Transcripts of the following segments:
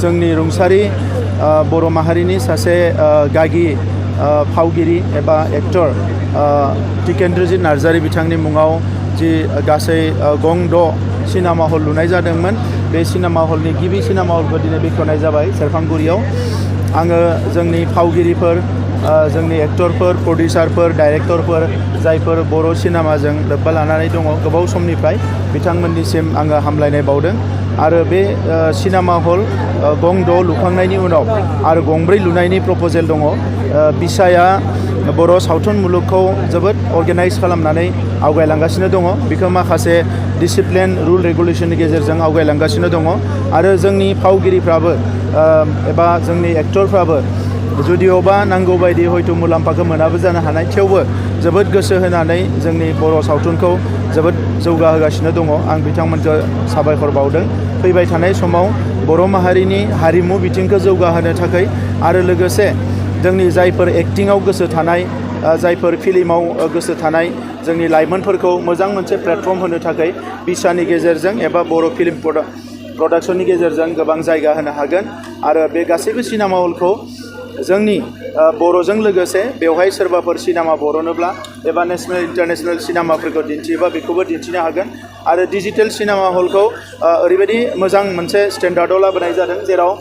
जोंनि रुंसारि बर' माहारिनि सासे गागि फावगिरि एबा एक्टर टिकेन्द्रजित नार्जारी बिथांनि मुङाव जि गासै गं 6 सिनेमा हल लुनाय जादोंमोन। बे सिनेमा हलनि गिबि सिनेमा हलखौ दिनै बेखेवनाय जाबाय सेरफांगुरियाव। आङो जोंनि फावगिरिफोर, जोंनि एक्टरफोर, प्रडिउसारफोर, डाइरेक्टरफोर जायफोर बर' सिनेमाजों लोब्बा लानानै दङ गोबाव समनिफ्राय, बिथांमोननिसिम आङो हामलायनाय बावदों। आरो बे सिनेमा हल गं 6 लुखांनायनि उनाव आरो गं 4 लुनायनि प्रप'जेल दङ। बिसाया बर' सावथुन मुलुगखौ जोबोद अर्गेनाइज खालामनानै आवगायलांगासिनो दङ। बेखौ माखासे डिसिप्लिन रुल रेगुलेशननि गेजेरजों आवगायलांगासिनो दङ। आरो जोंनि फावगिरिफ्राबो एबा जोंनि एक्टरफ्राबो जुदिअबा नांगौ बायदि हयथ' मुलाम्फाखौ मोनाबो जानो हानाय, थेवबो जोबोद गोसो होनानै जोंनि बर' सावथुनखौ जोबोद जौगाहोगासिनो दङ। आं बिथांमोनखौ साबायखर बावदों। फैबाय थानाय समाव बर' माहारिनि हारिमु बिथिंखौ जौगाहोनो थाखाय आरो लोगोसे जोंनि जायफोर एक्टिंआव गोसो थानाय, जायफोर फिल्माव गोसो थानाय जोंनि लाइमोनफोरखौ मोजां मोनसे प्लेटफर्म होनो थाखाय बिसानि गेजेरजों एबा बर' फिल्म प्रडाक्शननि गेजेरजों गोबां जायगा होनो हागोन। आरो बे गासैबो सिनेमा हलखौ जोंनि बर'जों लोगोसे बेवहाय सोरबाफोर सिनेमा बर'नोब्ला एबा नेसनेल इन्टारनेसनेल सिनेमाफोरखौ दिन्थियोबा बेखौबो दिन्थिनो हागोन। आरो डिजिटेल सिनेमा हलखौ ओरैबायदि मोजां मोनसे स्टेन्डार्डआव लाबोनाय जादों जेराव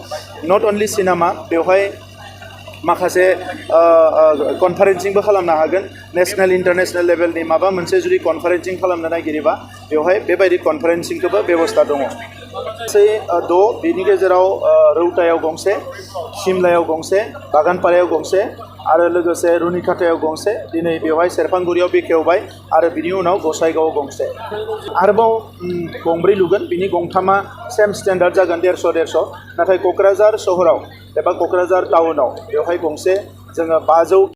नट अनलि सिनेमा, बेवहाय माखासे कनफारेन्सिंबो खालामनो हागोन। नेसनेल इन्टारनेसनेल लेभेलनि माबा मोनसे जुदि कनफारेन्सिं खालामनो नागिरोबा बेवहाय बेबायदि कनफारेन्सिंखौबो बेबस्था दङ। गासै 6, बेनि गेजेराव रौतायाव गंसे, सिमलायाव गंसे, बागानपारायाव गंसे आरो लोगोसे रुनिखातायाव गंसे, दिनै बेवहाय सेरफांगुरियाव बेखेवबाय आरो बिनि उनाव गसाइगावआव गंसे। आरोबाव गं 4 लुगोन, बिनि गं 3आ सेम स्टेन्डार्ड जागोन 150-150। नाथाय क'क्राझार सहराव एबा क'क्राझार टाउनाव बेवहाय गंसे जोङो 500